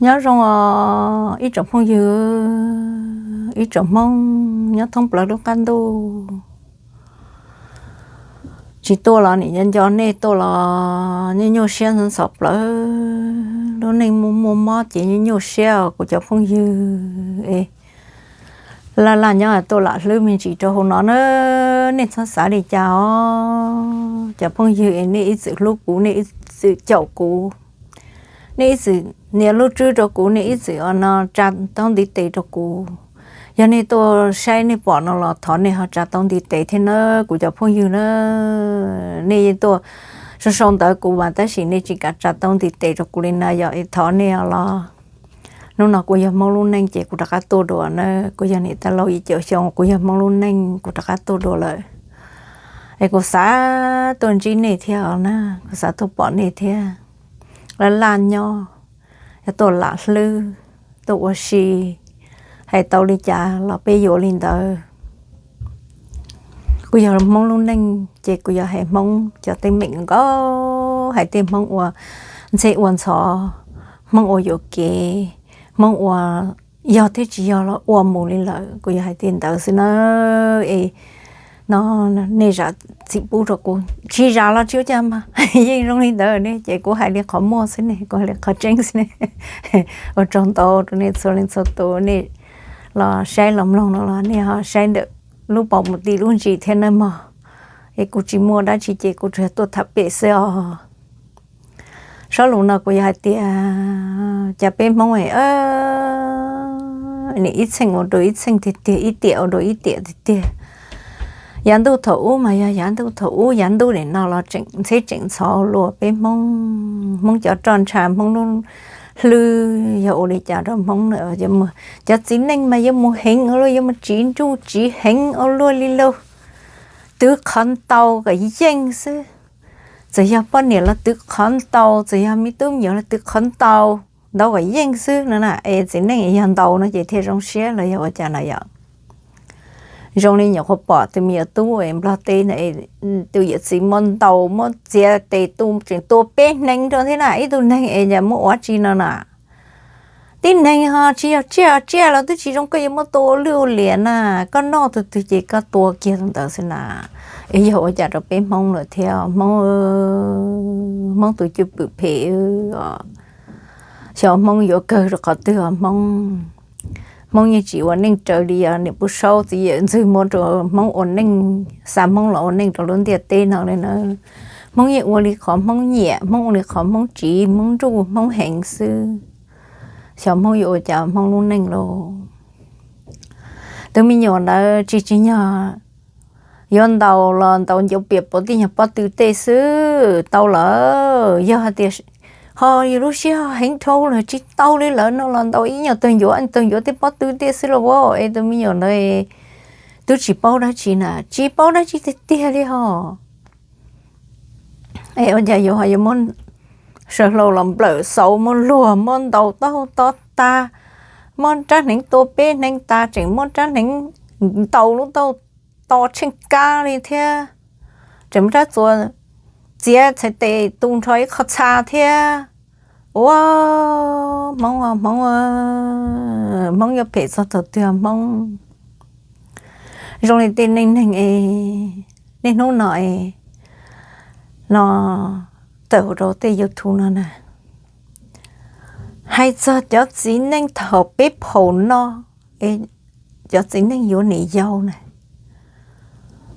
Nyob zoo os ib tsoom phooj ywg, ib tsoom Hmoob nyob thoob plaws lub qab ntuj. Tsis tuaj los nim nco nco nej, tuaj los nyuaj nyuaj siab ntxhov ntxhov plaws. Lub neej muaj muaj mob ces nyuaj nyuaj siab os kuv cov phooj ywg es. Laj laj nyob tuaj lam hlwb me ntsis rau hauv no na, nej txhob xav li cas os cov phooj ywg es, nej ib txwm hlub kuv, nej ib txwm caum kuv, nej ib txwm nias lub tswb rau kuv, nej ib txwm ua no tsa taub ntiv tes rau kuv. Yog nej tuaj saib nej pom no los thov nej ho tsa taub ntiv tes thiab na kuv cov phooj ywg na. Nej yeej tuaj sau sau ntawv kuv mas tab sis nej tsis kam tsa taub ntiv tes rau kuv li na yog es thov nej los. Hnub no kuv yog Hmoob lub neej ces kuv rov qab tuaj dua na, kuv yog niam tais laus ib caum xyoo kuv yog Hmoob lub neej kuv rov qab tuaj dua lawm. Es kuv xav tuaj ntsib nej thiab os na, kuv xav tuaj pom nej thiab. Laj laj nyob, yog tuaj lam hlwb, tuaj ua si, hais tau li cas los peb yuav li ntawd. Kuv yog Hmoob lub neej ces kuv yog hais Hmoob cov teeb meem nkaus, hais tej Hmoob ua ntxheb ua ntxhov, Hmoob ua yuam kev, Hmoob ua yog thiab tsis yog los ua mus li lawm, kuv yog hais tej ntawd xwb na. Es no nej zam txim pub rau kuv, tsis zam los tsis ua cas mas yeej zoo li ntawd ne, ces kuv hais li qhov muaj xwb ne, kuv hais li qhov tseeb xwb ne. Ua tsaug ntau rau nej txhua leej txhua tus, nej los saib los mloog no los nej ho saib ntawm lub paus mus tim lub ntsis thiab nawb mog. Es kuv tsis muaj dab tsi ces kuv tsuas yog tuaj tham pem xwb os. Sob lus no kuv yog hais tias cas peb Hmoob es nim ib txheej ua dua ib txheej tiag tiag, ib tiam ua dua ib tiam tiag tiag. Yav ntuj thaum ub mas yog yav ntuj thaum ub, yav ntuj nim no los tseem ntxheb tseem ntxhov luaj. Peb Hmoob, Hmoob cov roj ntsha, Hmoob lub hlwb yog ua li cas rau Hmoob na. Cov txiv neej mas yuav mus heev ua luaj, yuav mus tsiv nruj tsiv heev ua luaj li lauj. Twv qhov ntau kom yeej xwb. Txawm yog poj niam los twv qhov ntau, txawm yog me tub me nyuam los twv qhov ntau, ntau kom yeej xwb no na. Es txiv neej yog ntau no ces thiaj zoo siab los yog ua cas no yom. Zoo li nyuam qhuav pom tus me nyuam tub es Nplog teb ntawd, tus yawm txiv muab ntaus muab txiav tes tu tseem tua peb hneev rau thiab na, ib tug neeg es cas muab ua dab tsi no na. Tib neeg ho tsis yog tsiaj, tsiaj los twb tsis zoo koj yuav muab tua ua lwj ua liam na, koj noj tus twg ces koj tua kiag tus ntawd xwb na. Es yog ua cas rau peb Hmoob lawm thiab Hmoob, Hmoob tus cwj pwm phem os. Xyov Hmoob yuav kawg rau qhov twg os Hmoob. Hmoob yeej tsis ua neej raws li os niam Pub Saub txiv yawm ntxwg muab rau Hmoob ua neej, xa Hmoob los ua neej rau lub ntiaj teb no li na. Hmoob yeej ua li qhov Hmoob nyiam, Hmoob ua li qhov Hmoob tsiv, Hmoob nruj Hmoob heev xwb. Xyov Hmoob yuav ua cas Hmoob lub neej lauj. Tus me nyuam ntawd tsis tsim nyog yuav ntaus los ntaus ncuav pias pauv tej nyuag pob tw tej xwb tau lawm. Yog hais tias ho yus lub siab heev dhau lawm tsis tau li lawm no los ntaus ib nyuag tawg ncuav, tawg ncuav tej pob tw tej xwb los as. Es tus me nyuam ntawd twb tsis paub dab tsi na, tsis paub dab tsi tiag tiag li ho. Es ua cas yus ho yuav muab saw hlau los nplawm xauv, muab luag, muab ntaus taub hau to tas, muab rab hneev tua peb hneev tas, tseem muab rab hneev ntaus lub taub hau to tsheej kab li thiab, tseem muab rab txuas txiav txhais tes tu nrho ib qho txha thiab. Ua Hmoob, Hmoob, Hmoob yuav phem txog thaum twg Hmoob? Zoo li tej neej neeg es niaj hnub no es no tawm hauv rau tej YouTube no na, hais txog cov txiv neej thaum peb phaum no, cov txiv neej yuav niam yau na,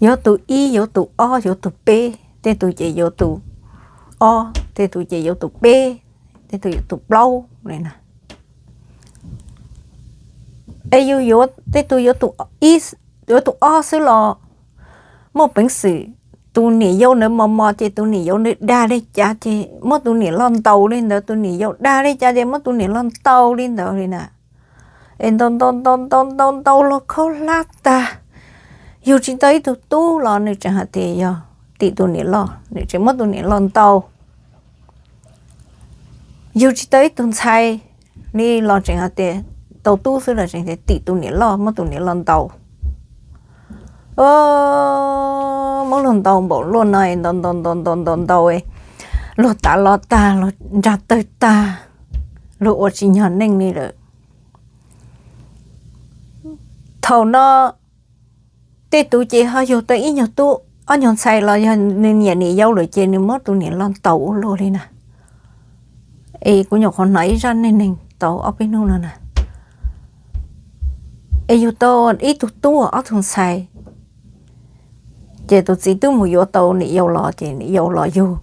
yuav tus ib, yuav tus ob, yuav tus peb, tej tus ces yuav tus ob, tej tus ces yuav tus peb, tej tus yuav tus plaub li na. Es yus yuav tej tus yuav tus ib, yuav tus ob xwb los muaj peev xwm, tus niam yau ntawd mos mos ces tus niam yau ntawd dag li cas ces muab tus niam loj ntaus li ntawd, tus niam yau dag li cas ces muab tus niam loj ntaus li ntawd li na. Es ntaus ntaus ntaus ntaus ntaus ntaus los khaub hlab tag, yug tsis tau ib tug tub los nws tseem hais tias yog tim tus niam loj, nws tseem muab tus niam loj ntaus. Yug tsis tau ib tug ntxhais li los tseem hais tias, tau tub xwb los tseem tias tim tus niam loj, muab tus niam loj ntaus. Muab luag ntaus npaum luaj no, ntaus ntaus ntaus ntaus ntaus ntaus, luag tav los tag, luag nrag tawg tag, luag ua tsis nyog neej li lawm. Thaum no tej tus ces ho yug tau ib nyuag tub ob nyuag ntxhais los yog nws nyiam niam yau lawm ces nws muab tus niam loj ntaus ua luaj li na. Es kuv nyuam qhuav hnov ib zaj neej neeg tau ob peb hnub no na, es yug tau ib tug tub ob tug ntxhais, ces tus txiv twb mus yuav tau niam yau los ces niam yau los yug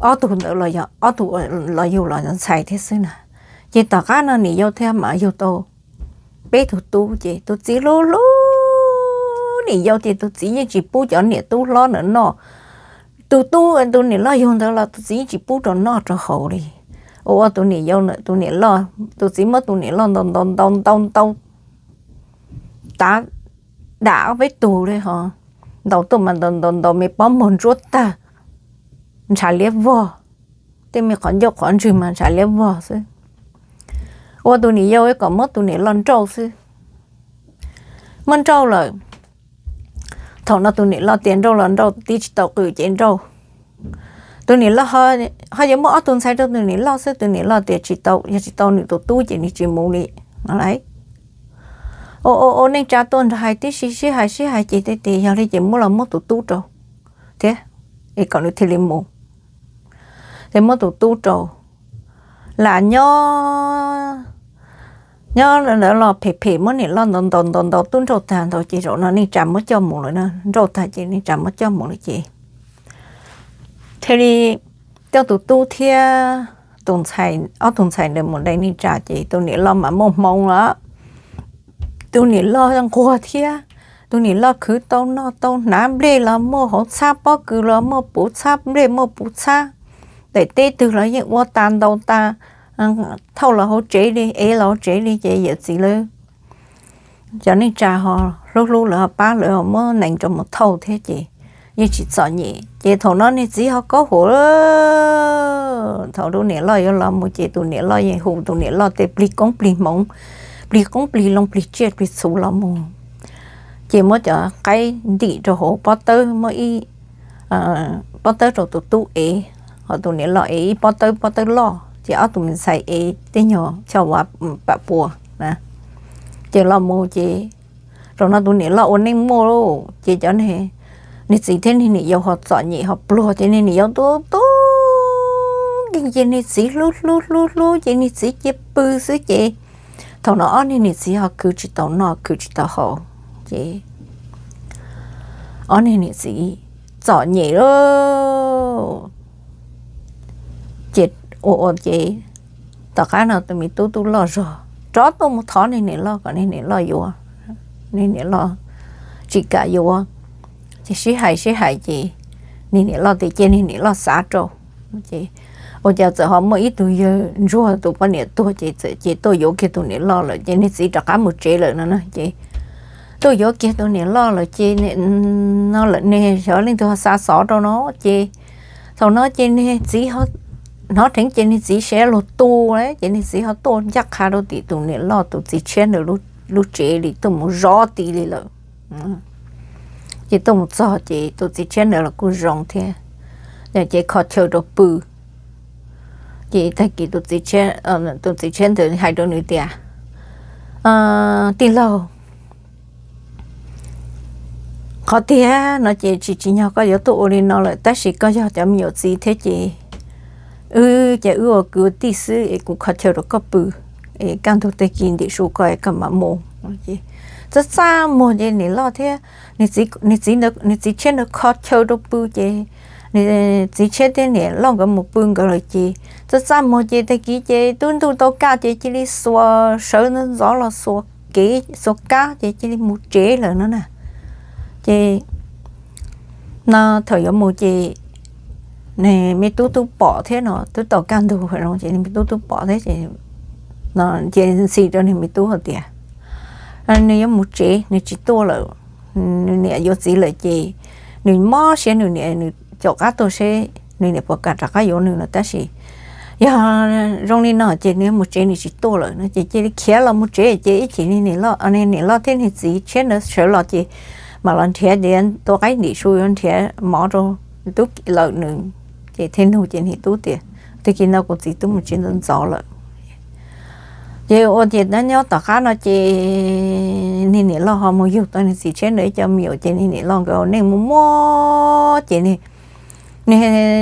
ob tug ntawd los yog ob tug los yug los ntxhais thiab xwb na. Ces tom qab no niam yau thiaj mam yug tau peb tug tub ces tus txiv hlub hlub niam yau ces tus txiv yeej tsis pub cov niam tub hlob ntawd noj. Tus tub tus niam loj yug ntawd los tus txiv yeej tsis pub rau noj rau haus li. Ua ua tus niam yau ntawd tus niam loj, tus txiv muab tus niam loj ntaus ntaus ntaus ntaus ntaus tav dam ob peb tug li ho, ntaus tuaj mas ntaus ntaus ntaus me pob muag ntsuab tag, ntshav liab vog, tej me qhov ncauj qhov ntswg mas ntshav liab vog xwb. Ua tus niam yau kom muab tus niam loj nrauj xwb. Muab nrauj lawm, thaum no tus niam loj tias nrauj los nrauj tib tsis tau qw ces nrauj. Tus niam loj ho yuav muab ob tug ntxhais rau tus niam loj xwb, tus niam loj tias tsis tau, yog tsis tau nws tus tub ces nws tsis mus li no lauj. Ua ua ua neej tsa tuaj nrog hais tib si sib hais sib hais ces thiaj tias yog li ces muab los muab tus tub rau thiab, es kom nws thiaj li mus. Ces muab tus tub rau, lam nyob nyob ntawd los phem phem muab niam loj ntaus ntaus ntaus ntaus tub nrauj tag ntaus ces zaum no neej tsa muab coj mus lawm na, nrauj tag ces neej tsa muab coj mus lawm ces thiaj li coj tus tub thiab tus ntxhais, ob tug ntxhais ntawd mus dai neej tsa ces tus niam loj mas muaj hmoov lawm. Tus niam loj nquag thiab, tus niam loj khwv tau noj tau hnav, nplej los muaj hauv txhab, pob kws los muaj puv txhab, nplej muaj puv txhab, daim teb twg los yeej ua tas ntaus tas, thauj los hauv tsev li, ev los hauv tsev li ces yawm txiv lawv cov neej tsa ho hlub hlub lawv ho pab lawv ho muab nees rau mus thauj thiab ces yeej tsis txom nyem. Ces thaum no niag txiv ho kaub huam, thaum tus niam loj yuav los mus ces tus niam loj yeej hu tus niam loj tej plig koob plig hmoov, plig qoob plig loo plig tsiaj plig txhu los mus. Ces muab cov qaib ntim rau hauv pob tawb, muab ib pob tawb rau tus tub ev, ho tus niam loj ev ib pob tawb, pob tawb loj, ces ob tug me ntxhais ev tej nyuag choj vab pam pua na. Ces los mus ces zaum no tus niam loj ua neej muaj lauj, ces cov niag txiv thiab niag niam yau ho txom nyem ho pluag ces niag niam yau tu tu nkeeg ces niag txiv hlub hlub hlub hlub ces niag txiv cia pw xwb ces thaum no ob niag niam txiv ho khwv tsis tau noj khwv tsis tau haus, ces ob niag niam txiv txom nyem lauj. Ces ua ua ces tom qab no tus me tub tub loj zog rov tuaj mus thov niag niam loj kom niag niam loj yuav, niag niam loj tsis kam yuav. Ces sib hais sib hais ces niag niam loj tias cia niag niam loj xav rau. Ces ua cas txawm ho muaj ib tug yawg ntsuag tus poj niam tuag ces txawm ces tuaj yuav kiag tus niam loj lawm ces niag txiv rov qab mus tsev lawm no na. Ces tuaj yuav kiag tus niam loj lawm ces no lawm ne xyov leej twg ho xa xov rau no ces thaum no ces niag txiv hnov dheev ces niag txiv siv luag tu lawm ces niag txiv ho tuaj ncaj qha rau tim tus niam loj tus txiv tshiab ntawd lub tsev li tuaj mus zov ti li lawm. Ces tuaj mus txog ces tus txiv tshiab ntawd los kuj zoo thiab, ces kho chaw rau pw. Ces tag kis tus txiv tshiab ntawd hais rau nws tias, tij laug, qhov tiag no ces tsis tsim nyog koj yuav tuaj ua li no lawm tab sis koj yog cov me nyuam txiv thiab ces wb ces wb ua kwv ua tij xwb es kuv kho chaw rau koj pw, es kaj ntug tag kis ntim su koj es koj mam mus. Txaj txaj muag ces niam loj thiab niag txiv tshiab ntawd kho chaw rau pw ces txiv tshiab thiab niam loj nkawd mus pw nkawd lawm ces txaj txaj muag ces tag kis ces twb ntuj tau kaj ces cia li xuas sawv ntxov ntxov los xuas kev xuas kab ces cia li mus tsev lawm no na. Ces no thaum yuav mus ces nws me tub tub pom thiab no twb tau kaj ntug ces nws me tub tub pom thiab ces no ces ntxhi rau nws me tub hais tias nws yuav mus tsev nws tsis tuaj lawm, nws niam yuav txiv lawm ces nws mob siab nws niam nws caum qab tuaj seb nws niam puas kam rov qab yuav nws no tab sis yog zoo li no ces nws yuav mus tsev nws tsis tuaj lawm no ces cia li khiav los mus tsev ces ib chim niag niam loj thiab niag txiv tshiab ntawd sawv los ces mam los nrhiav tias tua qaib ntim su yuav nrhiav mov rau tub lawm nws. Ces thiaj nug ces niag tub tias tag kis no kuv txiv tub mus tsev ntxov ntxov lawm. Ces ua ces nyob tom qab no ces niag niam loj ho mus yug tau niag txiv tshiab ntawd ib co me nyuam ces niag niam loj nkawd ua neej muaj muaj ces niag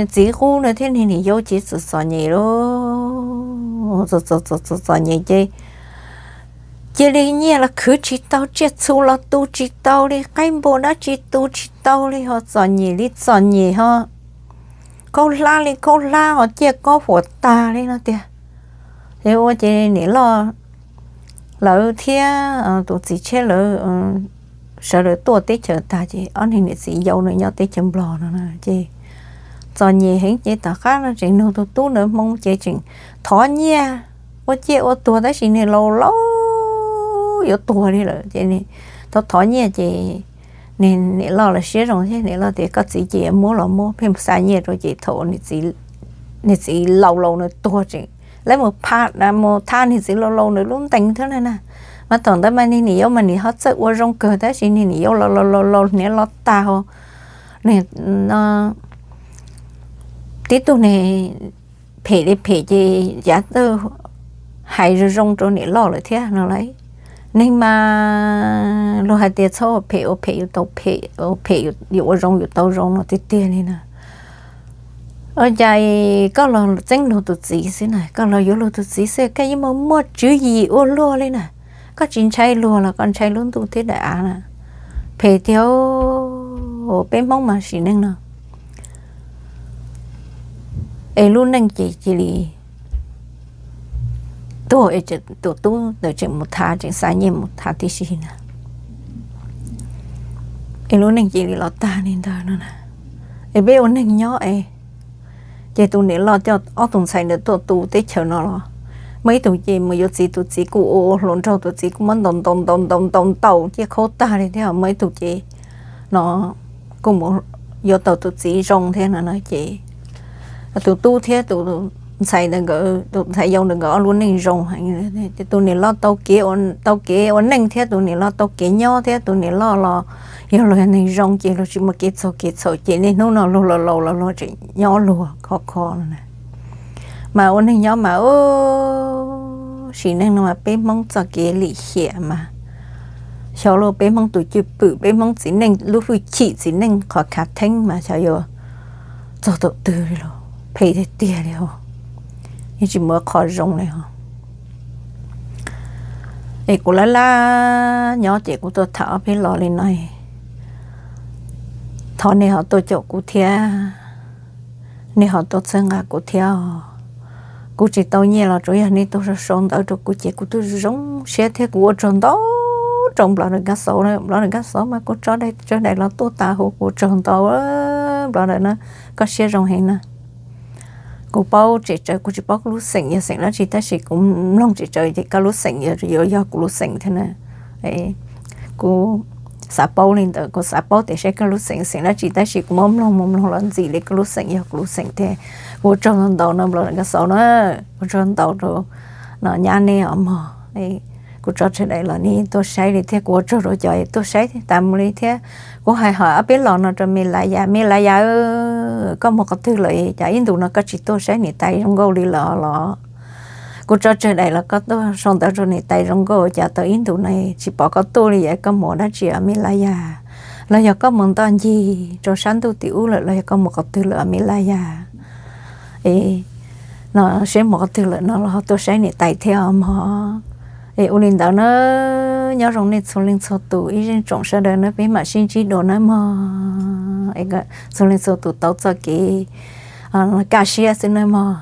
txiv qub na thiab niag niam yau ces txom txom nyem lauj, txom txom nyem ces cia li nyiaj los khwv tsis tau, tsiaj txhu los tu tsis tau li, qaib npua dab tsi tu tsis tau li, ho txom nyem li txom nyem ho khaub hlab li khaub hlab ho ciaj kob huam tag li no tiag. Ces ua ces niam loj lawv thiab tus txiv tshiab lawv sawv daws tuaj teb chaws tag ces ob niag niam txiv yau no nyob teb chaws Nplog no ces txom nyem heev ces tom qab no tseem nug tus tub ntawd hmoo ces tseem thov nyiaj ua ciaj ua tuag tab sis niag laus laus yuav tuag li lawm ces thov thov nyiaj ces niam loj los siab zoo thiab niam loj tias koj txiv ces muab los muab, pheej xa nyiaj rau ces thaum niag txiv laus laus no tuag tseem lawv mus pha, mus tha niag txiv laus laus ntawd lub ntees thiab na. Mas thaum ntawd mas niag niam yau mas nim ho txawj ua zoo kawg tab sis niag niam yau laus laus laus hniav los tag ho tib tug ne phem li phem ces yav tawg hais zoo zoo rau niam loj lawm thiab no lauj. Neeg mas luag hais tias txhob ua phem, ua phem yus tau phem, ua phem yus ua zoo yus tau zoo no tiag tiag li na. Ua cas koj los txeeb luag tus txiv xwb na, koj los yuav luag tus txiv xwb koj yeej muaj muaj tswv yim ua luaj li na. Koj tsis ntshai luag los koj ntshai lub ntuj thiab daim av na. Phem tiag, peb Hmoob mas sim neej no es lub neej ces cia li tuag es tus tub ntawd tseem mus tha, tseem xa nyiaj mus tha tib si na. Es lub neej cia li los tag li ntawd no na. Es peb ua neeg nyob es ces tus niam loj coj ob tug ntxhais ntawd tuaj tu teb chaws no los muaj ib tug ces mus yuav txiv, tus txiv kuj ua ua hluas nraug, tus txiv kuj muab ntaus ntaus ntaus ntaus ntaus ntaus ciaj khaub tag li thiab, muaj ib tug ces no kuj mus yuav tau tus txiv zoo thiab no na ces tus tub thiab tus ntxhais ntawd nkawd, tus ntxhais yau ntawd nkawd ob lub neej zoo heev. Tus niam loj tau kev, tau kev ua neej thiab tus niam loj tau kev nyob thiab tus niam loj los yog luag neeg zoo ces luag tsis muaj kev txog kev txhaum ces niaj hnub no luag laus laus los luag tseem nyob luag khov kho no na. Mas ua neeg nyob mas sim neej no mas peb Hmoob txoj kev lim hiam mas xyov luag peb Hmoob tus cwj pwm, peb Hmoob txiv neej lub hwj chim, txiv neej qhov khav theeb mas xyov yuav txog thaum twg li los phem tiag tiag li os. Yeej tsis muaj qhov zoo li os. Es kuv lab lab nyob ces kuv tuaj tham ob peb lo li no. Thov nej ho tuaj caum kuv thiab, nej ho tuaj txhawb nqa kuv thiab os. Kuv tsis tau nyiaj los tsuas yog nej tuaj sau sau ntawv rau kuv ces kuv twb zoo siab thiab kuv ua tsaug ntau rau Nplog Nkaj Xauv na. Nplog Nkaj Xauv mas kuv tso daim tsawg daim los tuaj tas huv, kuv ua tsaug ntau Nplog ntawm na, koj siab zoo heev na. Kuv paub tseem tsawv, kuv tsis paub koj lub xeem yog xeem dab tsi tab sis kuv mloog tseem tsawv ces koj lub xeem yuav yog kuv lub xeem thiab na. Kuv xav paub li ntawd, kuv xav paub tias saib koj lub xeem xeem dab tsi tab sis kuv muab mloog mus mloog los ntxim li koj lub xeem yog kuv lub xeem thiab. Kuv ua tsaug ntau ntau no Nplog Nkaj Xauv na, ua tsaug ntau rau no nyab nej os mog. Kuv tso tsawg daim los nej tuaj saib li thiab kuv ua tsaug rau cov tuaj saib tas mus li thiab. Kuv hais hom ob peb los no rau me Laj Yaj, me Laj Yaj, koj mus qhov twg lawm cas ib ntus no koj tsis tuaj saib niam tais zoo nkauj li lawm los? Kuv tso tsawg daim los koj tuaj sau ntawv rau niam tais zoo nkauj cas tau ib ntus no tsis pom koj tuaj li, yog koj mus ua dab tsi os me Laj Yaj? Los yog koj mus ntoj ncig rau sab ntuj tim ub lawm los yog koj mus qhov twg lawm os me Laj Yaj? Es no seb mus qhov twg lawm no los ho tuaj saib niam tais thiab os mog. Es ua li ntawd na, nyob zoo nej txhua leej txhua tus ib zeej tsoom sawv daws na, peb mam sib ntsib dua na mog. Txhua leej txhua tus tau txoj kev kaj siab xwb na mog.